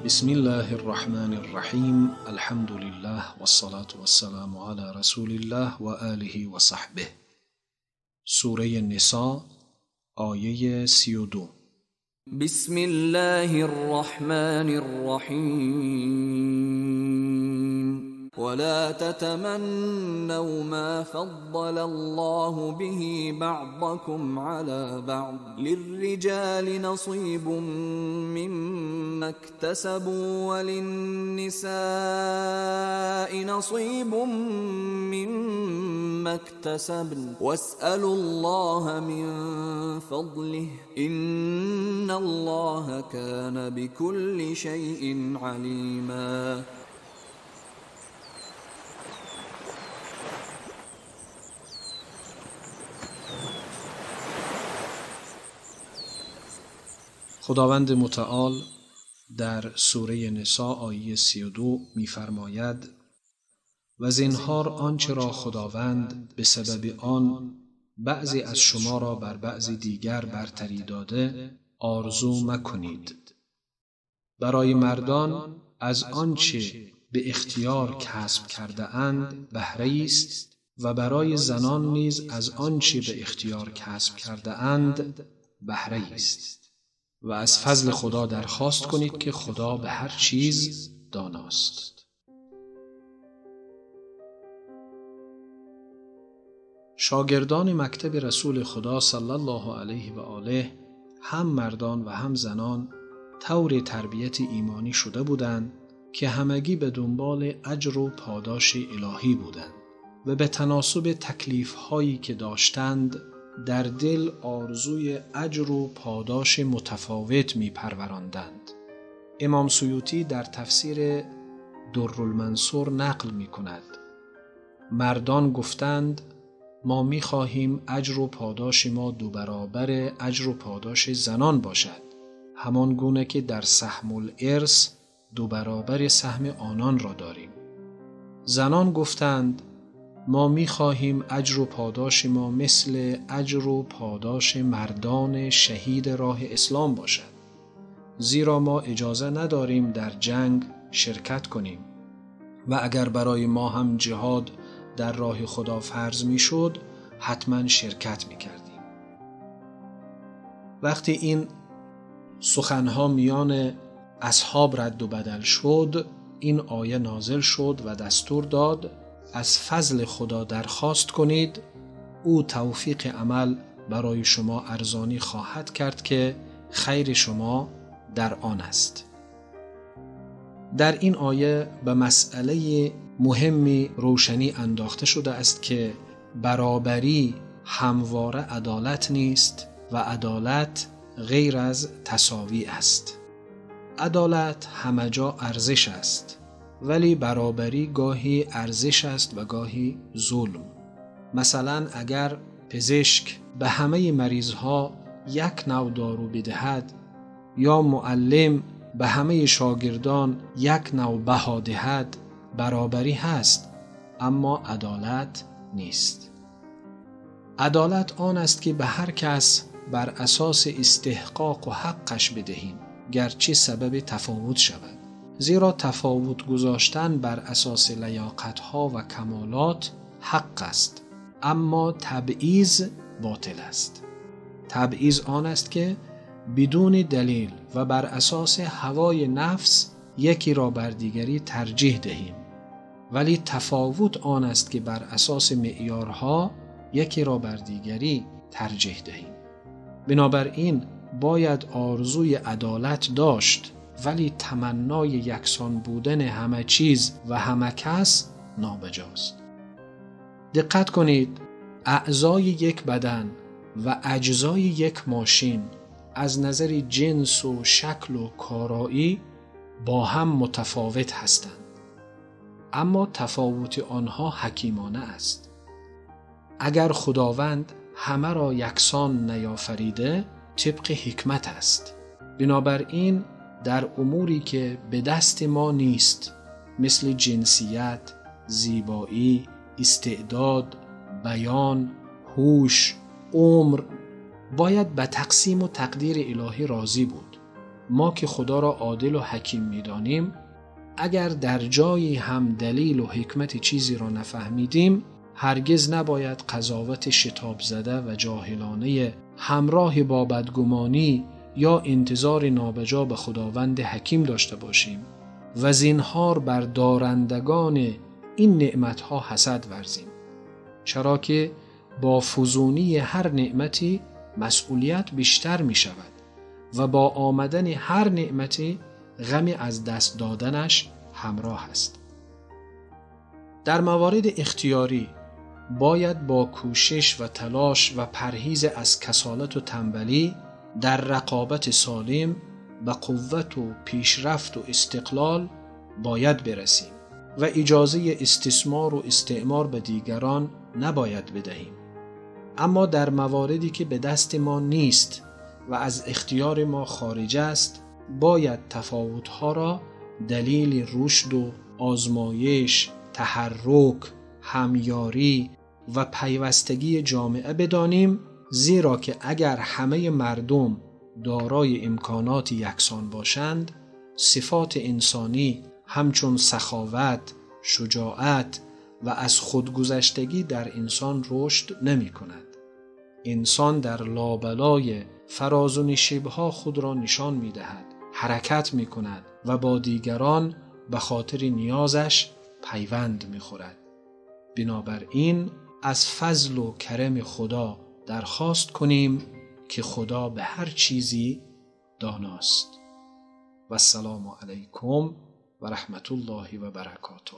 بسم الله الرحمن الرحیم. الحمد لله والصلاة والسلام علی رسول الله و آله و صحبه. سوره نساء آیه 32. بسم الله الرحمن الرحیم. ولا تتمنوا ما فضل الله به بعضكم على بعض للرجال نصيب مما اكتسبوا وللنساء نصيب مما اكتسبن واسألوا الله من فضله إن الله كان بكل شيء عليما. خداوند متعال در سوره نساء آیه 32 می‌فرماید: و زینهار آنچه را خداوند به سبب آن بعضی از شما را بر بعضی دیگر برتری داده آرزو مکنید. برای مردان از آنچه به اختیار کسب کرده اند بهره است و برای زنان نیز از آنچه به اختیار کسب کرده اند بهره است. و از فضل خدا درخواست کنید که خدا به هر چیز داناست. شاگردان مکتب رسول خدا صلی الله علیه و آله، هم مردان و هم زنان، طور تربیت ایمانی شده بودند که همگی به دنبال اجر و پاداش الهی بودند و به تناسب تکلیف هایی که داشتند در دل آرزوی اجر و پاداش متفاوت می پروراندند. امام سیوطی در تفسیر درالمنصور نقل می کند: مردان گفتند ما می خواهیم اجر و پاداش ما دو برابر اجر و پاداش زنان باشد، همان گونه که در سهم الارث دو برابر سهم آنان را داریم. زنان گفتند ما می خواهیم اجر و پاداش ما مثل اجر و پاداش مردان شهید راه اسلام باشد، زیرا ما اجازه نداریم در جنگ شرکت کنیم و اگر برای ما هم جهاد در راه خدا فرض می شد حتما شرکت می کردیم. وقتی این سخنها میان اصحاب رد و بدل شد، این آیه نازل شد و دستور داد از فضل خدا درخواست کنید، او توفیق عمل برای شما ارزانی خواهد کرد که خیر شما در آن است. در این آیه به مسئله مهمی روشنی انداخته شده است که برابری همواره عدالت نیست و عدالت غیر از تساوی است. عدالت همه جا ارزش است، ولی برابری گاهی ارزش است و گاهی ظلم. مثلا اگر پزشک به همه مریضها یک نوع دارو بدهد یا معلم به همه شاگردان یک نوع بها دهد، برابری هست اما عدالت نیست. عدالت آن است که به هر کس بر اساس استحقاق و حقش بدهیم، گرچه سبب تفاوت شود، زیرا تفاوت گذاشتن بر اساس لیاقت‌ها و کمالات حق است، اما تبعیض باطل است. تبعیض آن است که بدون دلیل و بر اساس هوای نفس یکی را بر دیگری ترجیح دهیم، ولی تفاوت آن است که بر اساس معیارها یکی را بر دیگری ترجیح دهیم. بنابراین باید آرزوی عدالت داشت، ولی تمنای یکسان بودن همه چیز و همه کس نابجاست. دقت کنید، اعضای یک بدن و اجزای یک ماشین از نظر جنس و شکل و کارایی با هم متفاوت هستند، اما تفاوت آنها حکیمانه است. اگر خداوند همه را یکسان نیافریده، طبق حکمت است. بنابراین در اموری که به دست ما نیست، مثل جنسیت، زیبایی، استعداد، بیان، هوش، عمر، باید به تقسیم و تقدیر الهی راضی بود. ما که خدا را عادل و حکیم می‌دانیم، اگر در جایی هم دلیل و حکمت چیزی را نفهمیدیم، هرگز نباید قضاوت شتاب زده و جاهلانه همراه با بدگمانی یا انتظار نابجا به خداوند حکیم داشته باشیم و زینهار بر دارندگان این نعمتها حسد ورزیم، چرا که با فزونی هر نعمتی مسئولیت بیشتر می شود و با آمدن هر نعمتی غم از دست دادنش همراه است. در موارد اختیاری باید با کوشش و تلاش و پرهیز از کسالت و تنبلی در رقابت سالم به قوت و پیشرفت و استقلال باید برسیم و اجازه استثمار و استعمار به دیگران نباید بدهیم. اما در مواردی که به دست ما نیست و از اختیار ما خارج است، باید تفاوت‌ها را دلیل رشد و آزمایش، تحرک، همیاری و پیوستگی جامعه بدانیم، زیرا که اگر همه مردم دارای امکانات یکسان باشند، صفات انسانی همچون سخاوت، شجاعت و از خودگذشتگی در انسان رشد نمی کند. انسان در لابلای فراز و نشیب‌ها خود را نشان می دهد، حرکت می کند و با دیگران به خاطر نیازش پیوند می خورد. بنابراین از فضل و کرم خدا درخواست کنیم که خدا به هر چیزی داناست. و السلام علیکم و رحمت الله و برکاته.